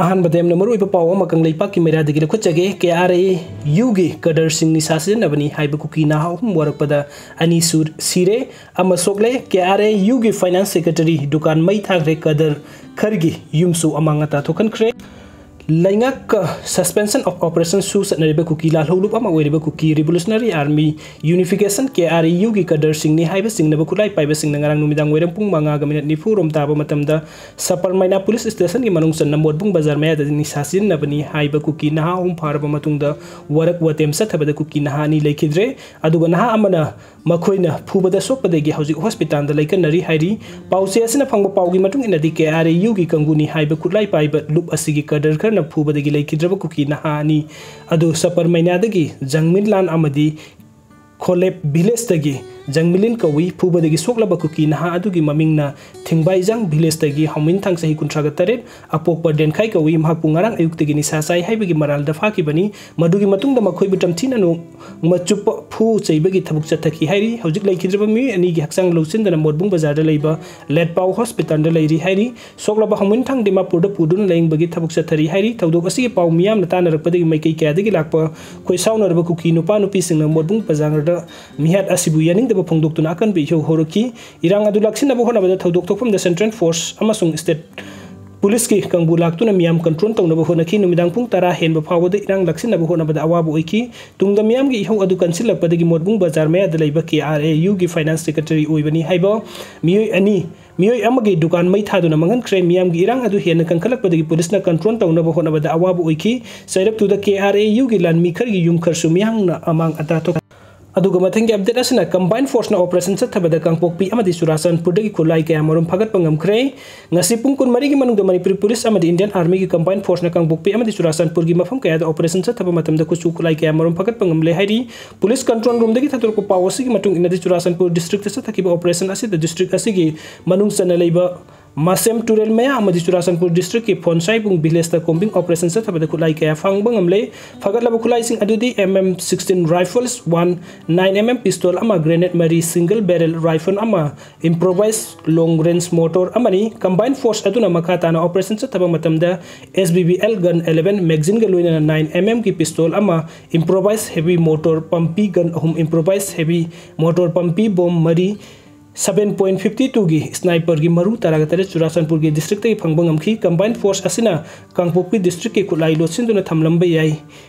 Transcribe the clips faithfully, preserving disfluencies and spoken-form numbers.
ꯑꯍꯥꯟꯕꯗ ꯌꯥꯝꯅ ꯃꯔꯨꯑꯣꯏꯕ ꯄꯥꯎ ꯑꯃ ꯀꯪꯂꯩꯄꯥꯛꯀꯤ ꯃꯩꯔꯥꯗꯒꯤ ꯂꯧꯈꯠꯆꯒꯦ꯫ ꯀꯦ ꯑꯥꯔ ꯑꯦ ꯌꯨꯒꯤ ꯀꯗꯔꯁꯤꯡ ꯅꯤꯁꯥ ꯁꯤꯖꯤꯟꯅꯕꯅꯤ ꯍꯥꯏꯕ ꯀꯨꯀꯤ ꯅꯍꯥ ꯑꯍꯨꯝ ꯋꯥꯔꯛꯄꯗ ꯑꯅꯤ ꯁꯨ-, ꯁꯤꯔꯦ꯫ ꯑꯃ ꯁꯣꯛꯂꯦ꯫ ꯀꯦ ꯑꯥꯔ ꯑꯦ ꯌꯨꯒꯤ finance secretary ꯗꯨꯀꯥꯟ ꯃꯩ ꯊꯥꯈ꯭ꯔꯦ꯫ ꯀꯗꯔ ꯈꯔꯒꯤ ꯌꯨꯝꯁꯨ ꯑꯃꯥꯡ ꯑꯇꯥ ꯊꯣꯛꯍꯟꯈ꯭ꯔꯦ꯫ ꯂꯩꯉꯥꯛꯀ suspension of operation ꯁꯨ ꯆꯠꯅꯔꯤꯕ ꯀꯨꯀꯤ ꯂꯥꯜꯍꯧꯂꯨꯞ ꯑꯃ ꯑꯣꯏꯔꯤꯕ ꯀꯨꯀꯤ Revolutionary Army Unification, K R A ꯌꯨꯒꯤ ꯀꯗꯔꯁꯤꯡꯅꯤ ꯍꯥꯏꯕ ꯆꯤꯡꯅꯕ ꯈꯨꯠꯂꯥꯏ ꯄꯥꯏꯕꯁꯤꯡꯅ ꯉꯔꯥꯡ ꯅꯨꯃꯤꯗꯥꯡ ꯋꯥꯏꯔꯝ ꯄꯨꯡ ꯃꯉꯥꯒ ꯃꯤꯅꯠ ꯅꯤꯐꯨ ꯔꯣꯝ ꯇꯥꯕ ꯃꯇꯝꯗ ꯁꯄꯔ ꯃꯩꯅꯥ ꯄꯨꯂꯤꯁ ꯁ꯭ꯇꯦꯁꯟꯒꯤ ꯃꯅꯨꯡ ꯆꯟꯅ ꯃꯣꯠꯕꯨꯡ ꯕꯖꯥꯔ ꯃꯌꯥꯗ ꯅꯤꯁꯥ ꯁꯤꯖꯤꯟꯅꯕꯅꯤ ꯍꯥꯏꯕ ꯀꯨꯀꯤ ꯅꯍꯥ ꯑꯍꯨꯝ ꯐꯥꯔꯕ ꯃꯇꯨꯡꯗ ꯋꯥꯔꯛ ꯋꯥꯇꯦꯝ ꯆꯠꯊꯕꯗ ꯀꯨꯀꯤ ꯅꯍꯥ ꯑꯅꯤ ꯂꯩꯈꯤꯗ꯭ꯔꯦ꯫ ꯑꯗꯨꯒ ꯅꯍꯥ ꯑꯃꯅ ꯃꯈꯣꯏꯅ ꯐꯨꯕꯗ ꯁꯣꯛꯄꯗꯒꯤ ꯍꯧꯖꯤꯛ ꯍꯣꯁꯄꯤꯇꯥꯜꯗ ꯂꯩꯀꯠꯅꯔꯤ ꯍꯥꯏꯔꯤ꯫ ꯄꯥꯎꯆꯦ ꯑꯁꯤꯅ ꯐꯪꯕ ꯄꯥꯎꯒꯤ ꯃꯇꯨꯡ ꯏꯟꯅꯗꯤ, ꯀꯦ ꯑꯥꯔ ꯑꯦ ꯌꯨꯒꯤ ꯀꯥꯡꯕꯨꯅꯤ ꯍꯥꯏꯕ ꯈꯨꯠꯂꯥꯏ ꯄꯥꯏꯕ ꯂꯨꯞ ꯑꯁꯤꯒꯤ ꯀꯗꯔ ꯈꯔꯅ ꯐꯨꯕꯗꯒꯤ ꯂꯩꯈꯤꯗ꯭ꯔꯕ ꯀꯨꯀꯤ ꯅꯍꯥ ꯑꯅꯤ ꯑꯗꯨ ꯁꯄꯔ ꯃꯩꯅꯥꯗꯒꯤ ꯖꯪꯃꯤꯟꯂꯥꯟ ꯑꯃꯗꯤ ꯈꯣꯂꯦꯞ ꯚꯤꯂꯦꯖꯇꯒꯤ ꯖꯪꯃꯤꯂꯤꯟ ꯀꯧꯏ꯫ ꯐꯨꯕꯗꯒꯤ ꯁꯣꯛꯂꯕ ꯀꯨꯀꯤ ꯅꯍꯥ ꯑꯗꯨꯒꯤ ꯃꯃꯤꯡꯅ ꯊꯤꯡꯕꯥꯏꯖꯥꯡ ꯚꯤꯂꯦꯖꯇꯒꯤ ꯍꯥꯎꯃꯤꯟꯊꯥꯡ, ꯆꯍꯤ ꯀꯨꯟꯊ꯭ꯔꯥꯒ ꯇꯔꯦꯠ, ꯑꯄꯣꯛꯄ ꯗꯦꯟꯈꯥꯏ ꯀꯧꯏ꯫ ꯃꯍꯥꯛꯄꯨ ꯉꯔꯥꯡ ꯑꯌꯨꯛꯇꯒꯤ ꯅꯤꯁꯥ ꯆꯥꯏ ꯍꯥꯏꯕꯒꯤ ꯃꯔꯥꯜꯗ ꯐꯥꯈꯤꯕꯅꯤ꯫ ꯃꯗꯨꯒꯤ ꯃꯇꯨꯡꯗ ꯃꯈꯣꯏꯕꯨ ꯇꯝꯊꯤꯅ ꯅꯣꯡꯃ ꯆꯨꯞꯄ ꯐꯨ ꯆꯩꯕꯒꯤ ꯊꯕꯛ ꯆꯠꯊꯈꯤ ꯍꯥꯏꯔꯤ꯫ ꯍꯧꯖꯤꯛ ꯂꯩꯈꯤꯗ꯭ꯔꯕ ꯃꯤꯑꯣꯏ ꯑꯅꯤꯒꯤ ꯍꯛꯆꯥꯡ ꯂꯧꯁꯤꯟꯗꯅ ꯃꯣꯠꯕꯨꯡ ꯕꯖꯥꯔꯗ ꯂꯩꯕ ꯂꯦꯠꯄꯥꯎ ꯍꯣꯁꯄꯤꯇꯥꯜꯗ ꯂꯩꯔꯤ ꯍꯥꯏꯔꯤ꯫ ꯁꯣꯛꯂꯕ ꯍꯥꯎꯃꯤꯟꯊꯥꯡ ꯗꯤꯃꯥꯄꯨꯔꯗ ꯄꯨꯗꯨꯅ ꯂꯥꯌꯦꯡꯕꯒꯤ ꯊꯕꯛ ꯆꯠꯊꯔꯤ ꯍꯥꯏꯔꯤ꯫ ꯊꯧꯗꯣꯛ ꯑꯁꯤꯒꯤ ꯄꯥꯎ ꯃꯤꯌꯥꯝꯅ ꯇꯥꯅꯔꯛꯄꯗꯒꯤ ꯃꯥꯏꯀꯩ ꯀꯌꯥꯗꯒꯤ ꯂꯥꯛꯄ ꯈꯣꯏꯁꯥꯎꯅꯔꯕ ꯀꯨꯀꯤ ꯅꯨꯄꯥ ꯅꯨꯄꯤꯁꯤꯡꯅ ꯃꯣꯠꯕꯨꯡ ꯕꯖꯥꯔꯗ ꯃꯤꯍꯥꯠ ꯑꯁꯤꯕꯨ ꯌꯥꯅꯤꯡꯗꯕ ꯐꯣꯡꯗꯣꯛꯇꯨꯅ ꯑꯀꯟꯕ ꯏꯍꯧ ꯍꯧꯔꯛꯈꯤ꯫ ꯏꯔꯥꯡ ꯑꯗꯨ ꯂꯥꯛꯁꯤꯟꯅꯕ ꯍꯣꯠꯅꯕꯗ ꯊꯧꯗꯣꯛ ꯊꯣꯛꯐꯝꯗ Central Force ꯑꯃꯁꯨꯡ State ꯄꯨꯂꯤꯁꯀꯤ ꯀꯥꯡꯕꯨ ꯂꯥꯛꯇꯨꯅ ꯃꯤꯌꯥꯝ control ꯇꯧꯅꯕ ꯍꯣꯠꯅꯈꯤ꯫ ꯅꯨꯃꯤꯗꯥꯡ ꯄꯨꯡ ꯇꯔꯥ ꯍꯦꯟꯕ ꯐꯥꯎꯕꯗ ꯏꯔꯥꯡ ꯂꯥꯛꯁꯤꯟꯅꯕ ꯍꯣꯠꯅꯕꯗ ꯑꯋꯥꯕ ꯑꯣꯏꯈꯤ꯫ ꯇꯨꯡꯗ ꯃꯤꯌꯥꯝꯒꯤ ꯏꯍꯧ ꯑꯗꯨ ꯀꯟꯁꯤꯜꯂꯛꯄꯗꯒꯤ ꯃꯣꯠꯕꯨꯡ ꯕꯖꯥꯔ ꯃꯌꯥꯗ ꯂꯩꯕ ꯀꯦ ꯑꯥꯔ ꯑꯦ ꯌꯨꯒꯤ finance secretary ꯑꯣꯏꯕꯅꯤ ꯍꯥꯏꯕ ꯃꯤꯑꯣꯏ ꯑꯅꯤ, ꯃꯤꯑꯣꯏ ꯑꯃꯒꯤ ꯗꯨꯀꯥꯟ ꯃꯩ ꯊꯥꯗꯨꯅ ꯃꯥꯡꯍꯟꯈ꯭ꯔꯦ꯫ ꯃꯤꯌꯥꯝꯒꯤ ꯏꯔꯥꯡ ꯑꯗꯨ ꯍꯦꯟꯅ ꯀꯟꯈꯠꯂꯛꯄꯗꯒꯤ ꯄꯨꯂꯤꯁꯅ control ꯇꯧꯅꯕ ꯍꯣꯠꯅꯕꯗ ꯑꯋꯥꯕ ꯑꯣꯏꯈꯤ꯫ ꯆꯩꯔꯛꯇꯨꯗ ꯀꯦ ꯑꯥꯔ ꯑꯦ ꯌꯨꯒꯤ ꯂꯥꯟꯃꯤ ꯈꯔꯒꯤ ꯌꯨꯝ ꯈꯔꯁꯨ ꯃꯤꯌꯥꯝꯅ ꯑꯃꯥꯡ ꯑꯇꯥ ꯊꯣꯛ ꯑꯗꯨꯒ ꯃꯊꯪꯒꯤ update ꯑꯁꯤꯅ combined force ꯅ operation ꯆꯠꯊꯕꯗ ꯀꯥꯡꯄꯣꯛꯄꯤ ꯑꯃꯗꯤ ꯆꯨꯔꯥꯆꯥꯟꯄꯨꯔꯗꯒꯤ ꯈꯨꯠꯂꯥꯏ ꯀꯌꯥ ꯃꯔꯨꯝ ꯐꯥꯒꯠꯄ ꯉꯝꯈ꯭ꯔꯦ꯫ ꯉꯁꯤ ꯄꯨꯡ ꯀꯨꯟꯃꯔꯤꯒꯤ ꯃꯅꯨꯡꯗ ꯃꯅꯤꯄꯨꯔꯤ ꯄꯨꯂꯤꯁ ꯑꯃꯗꯤ Indian Army ꯒꯤ combined force ꯅ ꯀꯥꯡꯄꯣꯛꯄꯤ ꯑꯃꯗꯤ ꯆꯨꯔꯥꯆꯥꯟꯄꯨꯔꯒꯤ ꯃꯐꯝ ꯀꯌꯥꯗ operation ꯆꯠꯊꯕ ꯃꯇꯝꯗ ꯈꯨꯠꯁꯨ ꯈꯨꯠꯂꯥꯏ ꯀꯌꯥ ꯃꯔꯨꯝ ꯐꯥꯒꯠꯄ ꯉꯝꯂꯦ ꯍꯥꯏꯔꯤ꯫ ꯄꯨꯂꯤꯁ control room ꯗꯒꯤ ꯊꯥꯗꯣꯔꯛꯄ ꯄꯥꯎ ꯑꯁꯤꯒꯤ ꯃꯇꯨꯡ ꯏꯟꯅꯗꯤ, ꯆꯨꯔꯥꯆꯥꯟꯄꯨꯔ district ꯇ ꯆꯠꯊꯈꯤꯕ operation ꯑꯁꯤꯗ district ꯑꯁꯤꯒꯤ ꯃꯅꯨꯡ ꯆꯟꯅ ꯂꯩꯕ ꯃꯁꯦꯝ ꯇꯨꯔꯦꯜ ꯃꯌꯥ ꯑꯃꯗꯤ ꯆꯨꯔꯥꯆꯥꯟꯄꯨꯔ districtꯀꯤ ꯐꯣꯟꯁꯥꯏꯕꯨꯡ villageꯇ combing operation ꯆꯠꯊꯕꯗ ꯈꯨꯠꯂꯥꯏ ꯀꯌꯥ ꯐꯪꯕ ꯉꯝꯂꯦ꯫ ꯐꯒꯠꯂꯕ ꯈꯨꯠꯂꯥꯏꯁꯤꯡ ꯑꯗꯨꯗꯤ M M sixteen rifles, one nine M M pistol ꯑꯃ, grenade ꯃꯔꯤ, single barrel rifle ꯑꯃ, improvised long range mortar ꯑꯃꯅꯤ꯫ Combined force ꯑꯗꯨꯅ ꯃꯈꯥ ꯇꯥꯅ operation ꯆꯠꯊꯕ ꯃꯇꯝꯗ S B B L gun eleven magazineꯒ ꯂꯣꯏꯅꯅ nine M M ꯒꯤ pistol ꯑꯃ, improvised heavy mortar ꯄꯝꯄꯤ gun ꯑꯍꯨꯝ, improvised heavy mortar ꯄꯝꯄꯤ bomb ꯃꯔꯤ, seven point fifty twoꯒꯤ sniperꯒꯤ ꯃꯔꯨ ꯇꯔꯥꯒ ꯇꯔꯦꯠ ꯆꯨꯔꯥꯆꯥꯟꯄꯨꯔꯒꯤ districtꯇꯒꯤ ꯐꯪꯕ ꯉꯝꯈꯤ꯫ Combined force ꯑꯁꯤꯅ ꯀꯥꯡꯄꯣꯛꯄꯤ districtꯀꯤ ꯈꯨꯠꯂꯥꯏ ꯂꯣꯠꯁꯤꯟꯗꯨꯅ ꯊꯝꯂꯝꯕ ꯌꯥꯏ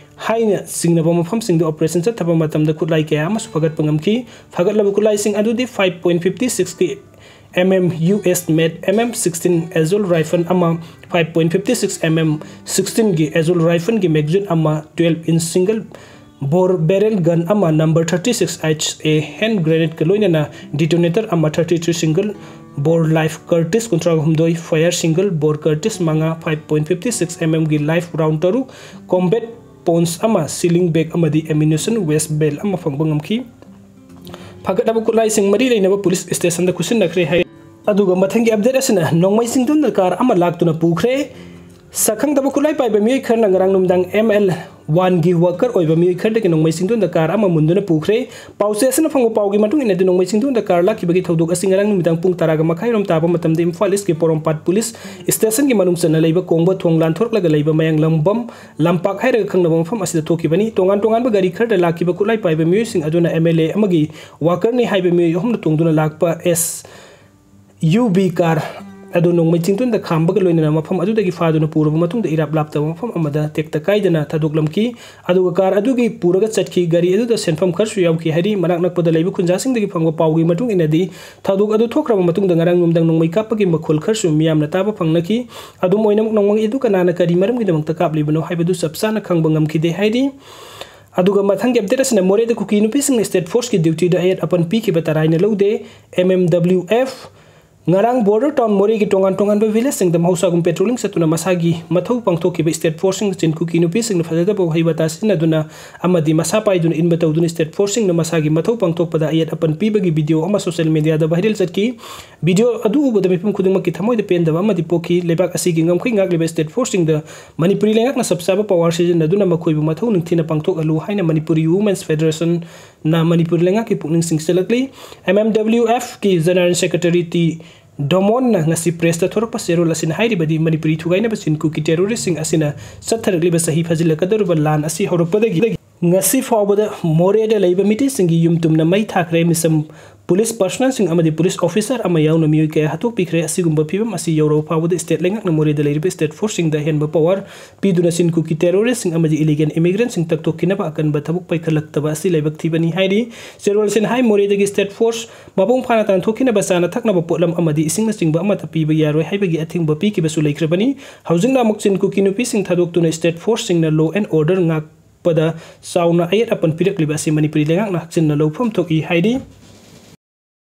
ꯍꯥꯏꯅ ꯆꯤꯡꯅꯕ ꯃꯐꯝꯁꯤꯡꯗ operation ꯆꯠꯊꯕ ꯃꯇꯝꯗ ꯈꯨꯠꯂꯥꯏ ꯀꯌꯥ ꯑꯃꯁꯨ ꯐꯒꯠꯄ ꯉꯝꯈꯤ꯫ ꯐꯒꯠꯂꯕ ꯈꯨꯠꯂꯥꯏꯁꯤꯡ ꯑꯗꯨꯗꯤ five point fifty sixꯀꯤ M M U S made M M sixteen assault rifle ꯑꯃ, five point fifty six M M sixteenꯒꯤ assault rifleꯒꯤ magazine ꯑꯃ, twelve inch single bore barrel gun ꯑꯃ, number thirty six H A hand grenadeꯀ ꯂꯣꯏꯅꯅ detonator ꯑꯃ, thirty three single bore live cartridge ꯀꯨꯟꯊ꯭ꯔꯥ ꯍꯨꯝꯗꯣꯏ, fire single bore cartridge ꯃꯉꯥ, five point fifty six MMꯒꯤ live round ꯇꯔꯨꯛ, combat pouch ꯑꯃ, sling bag ꯑꯃꯗꯤ ammunition waste bale ꯑꯃ ꯐꯪꯕ ꯉꯝꯈꯤ꯫ ꯐꯒꯠꯂꯕ ꯈꯨꯠꯂꯥꯏꯁꯤꯡ ꯃꯔꯤ ꯂꯩꯅꯕ police stationꯗ ꯈꯨꯠꯁꯤꯟꯅꯈ꯭ꯔꯦ ꯍꯥꯏ꯫ ꯑꯗꯨꯒ ꯃꯊꯪꯒꯤ update ꯑꯁꯤꯅ ꯅꯣꯡꯃꯩ ꯆꯤꯡꯗꯨꯅ car ꯑꯃ ꯂꯥꯛꯇꯨꯅ ꯄꯨꯈ꯭ꯔꯦ꯫ ꯁꯛꯈꯪꯗꯕ ꯈꯨꯠꯂꯥꯏ ꯄꯥꯏꯕ ꯃꯤꯑꯣꯏ ꯈꯔꯅ ꯉꯔꯥꯡ ꯅꯨꯃꯤꯗꯥꯡ M L oneꯒꯤ worker ꯑꯣꯏꯕ ꯃꯤꯑꯣꯏ ꯈꯔꯗꯒꯤ ꯅꯣꯡꯃꯩ ꯆꯤꯡꯗꯨꯅ car ꯑꯃ ꯃꯨꯟꯗꯨꯅ ꯄꯨꯈ꯭ꯔꯦ꯫ ꯄꯥꯎꯆꯦ ꯑꯁꯤꯅ ꯐꯪꯕ ꯄꯥꯎꯒꯤ ꯃꯇꯨꯡ ꯏꯟꯅꯗꯤ, ꯅꯣꯡꯃꯩ ꯆꯤꯡꯗꯨꯅ car ꯂꯥꯛꯈꯤꯕꯒꯤ ꯊꯧꯗꯣꯛ ꯑꯁꯤ ꯉꯔꯥꯡ ꯅꯨꯃꯤꯗꯥꯡ ꯄꯨꯡ ꯇꯔꯥꯒ ꯃꯈꯥꯏ ꯔꯣꯝ ꯇꯥꯕ ꯃꯇꯝꯗ ꯏꯝꯐꯥꯜ Eastꯀꯤ ꯄꯣꯔꯣꯝꯄꯥꯠ police stationꯒꯤ ꯃꯅꯨꯡ ꯆꯟꯅ ꯂꯩꯕ ꯀꯣꯡꯕ ꯊꯣꯡ ꯂꯥꯟꯊꯣꯔꯛꯂꯒ ꯂꯩꯕ ꯃꯌꯥꯡꯂꯝꯕꯝ ꯂꯝꯄꯥꯛ ꯍꯥꯏꯔꯒ ꯈꯪꯅꯕ ꯃꯐꯝ ꯑꯁꯤꯗ ꯊꯣꯛꯈꯤꯕꯅꯤ꯫ ꯇꯣꯉꯥꯟ ꯇꯣꯉꯥꯟꯕ ꯒꯥꯔꯤ ꯈꯔꯗ ꯂꯥꯛꯈꯤꯕ ꯈꯨꯠꯂꯥꯏ ꯄꯥꯏꯕ ꯃꯤꯑꯣꯏꯁꯤꯡ ꯑꯗꯨꯅ M L A ꯑꯃꯒꯤ workerꯅꯤ ꯍꯥꯏꯕ ꯃꯤꯑꯣꯏ ꯑꯍꯨꯝꯅ ꯇꯣꯡꯗꯨꯅ ꯂꯥꯛꯄ S U V car ꯑꯗꯨ ꯅꯣꯡꯃꯩ ꯆꯤꯡꯗꯨꯅ ꯈꯥꯝꯕꯒ ꯂꯣꯏꯅꯅ ꯃꯐꯝ ꯑꯗꯨꯗꯒꯤ ꯐꯥꯗꯨꯅ ꯄꯨꯔꯕ ꯃꯇꯨꯡꯗ ꯏꯔꯥꯞ ꯂꯥꯞꯇꯕ ꯃꯐꯝ ꯑꯃꯗ ꯇꯦꯛꯇ ꯀꯥꯏꯗꯅ ꯊꯥꯗꯣꯛꯂꯝꯈꯤ꯫ ꯑꯗꯨꯒ car ꯑꯗꯨꯒꯤ ꯄꯨꯔꯒ ꯆꯠꯈꯤ꯫ ꯒꯥꯔꯤ ꯑꯗꯨꯗ ꯁꯦꯟꯐꯝ ꯈꯔꯁꯨ ꯌꯥꯎꯈꯤ ꯍꯥꯏꯔꯤ꯫ ꯃꯅꯥꯛ ꯅꯛꯄꯗ ꯂꯩꯕ ꯈꯨꯟꯖꯥꯁꯤꯡꯗꯒꯤ ꯐꯪꯕ ꯄꯥꯎꯒꯤ ꯃꯇꯨꯡ ꯏꯟꯅꯗꯤ, ꯊꯧꯗꯣꯛ ꯑꯗꯨ ꯊꯣꯛꯈ꯭ꯔꯕ ꯃꯇꯨꯡꯗ ꯉꯔꯥꯡ ꯅꯨꯃꯤꯗꯥꯡ ꯅꯣꯡꯃꯩ ꯀꯥꯞꯄꯒꯤ ꯃꯈꯣꯜ ꯈꯔꯁꯨ ꯃꯤꯌꯥꯝꯅ ꯇꯥꯕ ꯐꯪꯅꯈꯤ꯫ ꯑꯗꯨꯝ ꯑꯣꯏꯅꯃꯛ, ꯅꯣꯡꯃꯩ ꯑꯗꯨ ꯀꯅꯥꯅ ꯀꯔꯤ ꯃꯔꯝꯒꯤꯗꯃꯛꯇ ꯀꯥꯞꯂꯤꯕꯅꯣ ꯍꯥꯏꯕꯗꯨ ꯆꯞ ꯆꯥꯅ ꯈꯪꯕ ꯉꯝꯈꯤꯗꯦ ꯍꯥꯏꯔꯤ꯫ ꯑꯗꯨꯒ ꯃꯊꯪꯒꯤ update ꯑꯁꯤꯅ ꯃꯣꯔꯦꯗ ꯀꯨꯀꯤ ꯅꯨꯄꯤꯁꯤꯡꯅ state forceꯀꯤ dutyꯗ ꯑꯌꯦꯠ ꯑꯄꯟ ꯄꯤꯈꯤꯕ ꯇꯔꯥꯏꯅ ꯂꯧꯗꯦ꯫ M M W F ꯉꯔꯥꯡ border town ꯃꯣꯔꯦꯒꯤ ꯇꯣꯉꯥꯟ ꯇꯣꯉꯥꯟꯕ villageꯁꯤꯡꯗ ꯃꯍꯧꯁꯥꯒꯨꯝ patrolling ꯆꯠꯇꯨꯅ ꯃꯁꯥꯒꯤ ꯃꯊꯧ ꯄꯥꯡꯊꯣꯛꯈꯤꯕ state forceꯁꯤꯡ ꯆꯤꯟ ꯀꯨꯀꯤ ꯅꯨꯄꯤꯁꯤꯡꯅ ꯐꯖꯗꯕ ꯋꯥꯍꯩ ꯋꯥꯇꯥ ꯁꯤꯖꯤꯟꯅꯗꯨꯅ ꯑꯃꯗꯤ ꯃꯁꯥ ꯄꯥꯏꯗꯨꯅ ꯏꯟꯕ ꯇꯧꯗꯨꯅ state forceꯁꯤꯡꯅ ꯃꯁꯥꯒꯤ ꯃꯊꯧ ꯄꯥꯡꯊꯣꯛꯄꯗ ꯑꯌꯦꯠ ꯑꯄꯟ ꯄꯤꯕꯒꯤ video ꯑꯃ social mediaꯗ viral ꯆꯠꯈꯤ꯫ Video ꯑꯗꯨ ꯎꯕꯗ ꯃꯤꯄꯨꯝ ꯈꯨꯗꯤꯡꯃꯛꯀꯤ ꯊꯃꯣꯏꯗ ꯄꯦꯟꯗꯕ ꯑꯃꯗꯤ ꯄꯣꯛꯈꯤ꯫ ꯂꯩꯕꯥꯛ ꯑꯁꯤꯒꯤ ꯉꯝꯈꯩ ꯉꯥꯛꯂꯤꯕ state forceꯁꯤꯡꯗ ꯃꯅꯤꯄꯨꯔꯤ ꯂꯩꯉꯥꯛꯅ ꯆꯞ ꯆꯥꯕ power ꯁꯤꯖꯤꯟꯅꯗꯨꯅ ꯃꯈꯣꯏꯕꯨ ꯃꯊꯧ ꯅꯤꯡꯊꯤꯅ ꯄꯥꯡꯊꯣꯛꯍꯜꯂꯨ ꯍꯥꯏꯅ ꯃꯅꯤꯄꯨꯔꯤ Women's Federation ꯅ ꯃꯅꯤꯄꯨꯔ ꯂꯩꯉꯥꯛꯀꯤ ꯄꯨꯛꯅꯤꯡ ꯆꯤꯡꯁꯤꯜꯂꯛꯂꯤ꯫ MMWFꯀꯤ General Secretary ꯇꯤ ꯗꯣꯃꯣꯟꯅ ꯉꯁꯤ pressꯇ ꯊꯣꯔꯛꯄ ꯆꯦꯔꯣꯜ ꯑꯁꯤꯅ ꯍꯥꯏꯔꯤꯕꯗꯤ, ꯃꯅꯤꯄꯨꯔꯤ ꯊꯨꯒꯥꯏꯅꯕ ꯆꯤꯟ ꯀꯨꯀꯤ terroristꯁꯤꯡ ꯑꯁꯤꯅ ꯆꯠꯊꯔꯛꯂꯤꯕ ꯆꯍꯤ ꯐꯥꯖꯤꯜꯂꯛꯀꯗꯧꯔꯤꯕ ꯂꯥꯟ ꯑꯁꯤ ꯍꯧꯔꯛꯄꯗꯒꯤ ꯉꯁꯤ ꯐꯥꯎꯕꯗ ꯃꯣꯔꯦꯗ ꯂꯩꯕ ꯃꯤꯇꯩꯁꯤꯡꯒꯤ ꯌꯨꯝ ꯇꯨꯝꯅ ꯃꯩ ꯊꯥꯈ꯭ꯔꯦ꯫ ꯃꯤꯆꯝ police personnelꯁꯤꯡ ꯑꯃꯗꯤ police officer ꯑꯃ ꯌꯥꯎꯅ ꯃꯤꯑꯣꯏ ꯀꯌꯥ ꯍꯥꯠꯇꯣꯛꯄꯤꯈ꯭ꯔꯦ꯫ ꯑꯁꯤꯒꯨꯝꯕ ꯐꯤꯕꯝ ꯑꯁꯤ ꯌꯧꯔꯕ ꯐꯥꯎꯕꯗ state ꯂꯩꯉꯥꯛꯅ ꯃꯣꯔꯦꯗ ꯂꯩꯔꯤꯕ state forceꯁꯤꯡꯗ ꯑꯍꯦꯟꯕ power ꯄꯤꯗꯨꯅ ꯆꯤꯟ ꯀꯨꯀꯤ terroristꯁꯤꯡ ꯑꯃꯗꯤ illegal immigrantꯁꯤꯡ ꯇꯛꯊꯣꯛꯈꯤꯅꯕ ꯑꯀꯟꯕ ꯊꯕꯛ ꯄꯥꯏꯈꯠꯂꯛꯇꯕ ꯑꯁꯤ ꯂꯥꯏꯕꯛ ꯊꯤꯕꯅꯤ ꯍꯥꯏꯔꯤ꯫ ꯆꯦꯔꯣꯜꯁꯤꯅ ꯍꯥꯏ, ꯃꯣꯔꯦꯗꯒꯤ state force ꯃꯄꯨꯡ ꯐꯥꯅ ꯇꯥꯟꯊꯣꯛꯈꯤꯅꯕ ꯆꯥꯅ ꯊꯛꯅꯕ ꯄꯣꯠꯂꯝ ꯑꯃꯗꯤ ꯏꯁꯤꯡꯅꯆꯤꯡꯕ ꯑꯃꯠꯇ ꯄꯤꯕ ꯌꯥꯔꯣꯏ ꯍꯥꯏꯕꯒꯤ ꯑꯊꯤꯡꯕ ꯄꯤꯈꯤꯕꯁꯨ ꯂꯩꯈ꯭ꯔꯕꯅꯤ꯫ ꯍꯧꯖꯤꯛꯅ ꯑꯃꯨꯛ ꯆꯤꯟ ꯀꯨꯀꯤ ꯅꯨꯄꯤꯁꯤꯡ ꯊꯥꯗꯣꯛꯇꯨꯅ state forceꯁꯤꯡꯅ law and order ꯉꯥꯛꯄꯗ ꯆꯥꯎꯅ ꯑꯌꯦꯠ ꯑꯄꯟ ꯄꯤꯔꯛꯂꯤꯕ ꯑꯁꯤ ꯃꯅꯤꯄꯨꯔꯤ ꯂꯩꯉꯥꯛꯅ ꯍꯛꯆꯤꯟꯅ ꯂꯧꯐꯝ ꯊꯣꯛꯏ ꯍꯥꯏꯔꯤ꯫